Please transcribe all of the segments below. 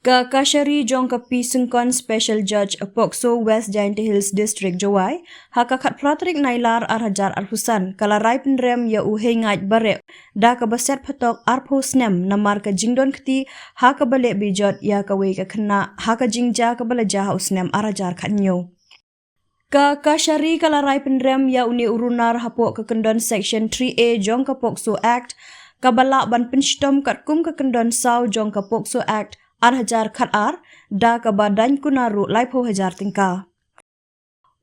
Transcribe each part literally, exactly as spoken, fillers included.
Ka kashari jong ka P Syngkon, Special Judge, POCSO, West Jaintia Hills District, Jowai, ha ka khatphra tarik Nailar arhajar arphew san, ka la rai pynrem ïa u Heingaid Bareh da kaba siat phatok arphew snem namar ka jingdon kti ha kaba leh bejot ïa kawei ka khynnah ha ka jingjia kaba la jia ha u snem arhajar khathynñiew. Ka kashari ka la rai pynrem ïa une u runar hapoh ka kyndon Section three A jong ka POCSO Act, kaba lah ban pynshitom katkum ka kyndon saw jong ka POCSO Act arhajar khatar, da kaba daiñ kuna ruh laiphew hajar tyngka.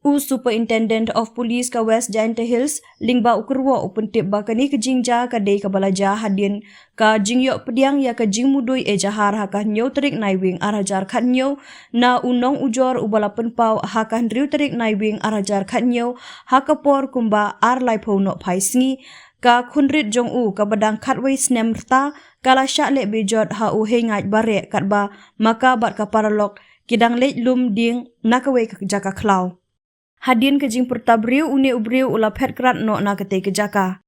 U Superintendent of Police ka West Jaintia Hills, lyngba u kyrwoh, u pyntip ba kane ka jingjia ka dei kaba la jia hadien ka jingïoh pdiang ïa ka jingmudui ejahar ha ka hynñiew tarik Naiwieng arhajar khathynñiew na u nongujor uba la pynpaw ha ka hynriew tarik Naiwieng arhajar khathynñiew ha ka por kumba ar laiphew nohphai sngi. Ka khunrit jong u kaba dang khatwei snem rta ka la shah leh bejot ha u Heingaid Bareh katba ma ka bad ka paralok ki dang leit lum dieng na kawei ka jaka khlaw. Hadien ka jingpyrta briew, une u briew u la phet krat noh na katei ka jaka.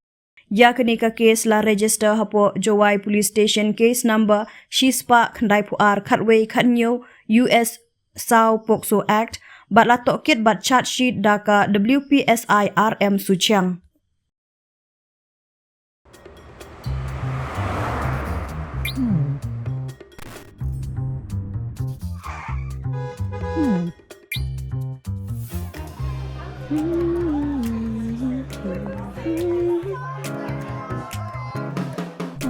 Ïa kane ka case la register hapoh Jowai Police Station, case number shispah khyndaiphew ar khatwei khathynñiew U S saw POCSO Act, bad la tohkit bad charge sheet da ka W P S I R M Suchiang.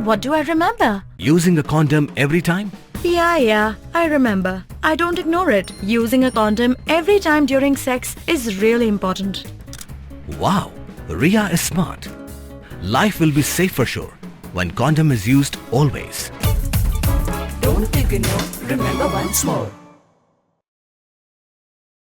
What do I remember? Using a condom every time? Yeah, yeah, I remember. I don't ignore it. Using a condom every time during sex is really important. Wow, Ria is smart. Life will be safe for sure when condom is used always. Don't ignore, remember once more.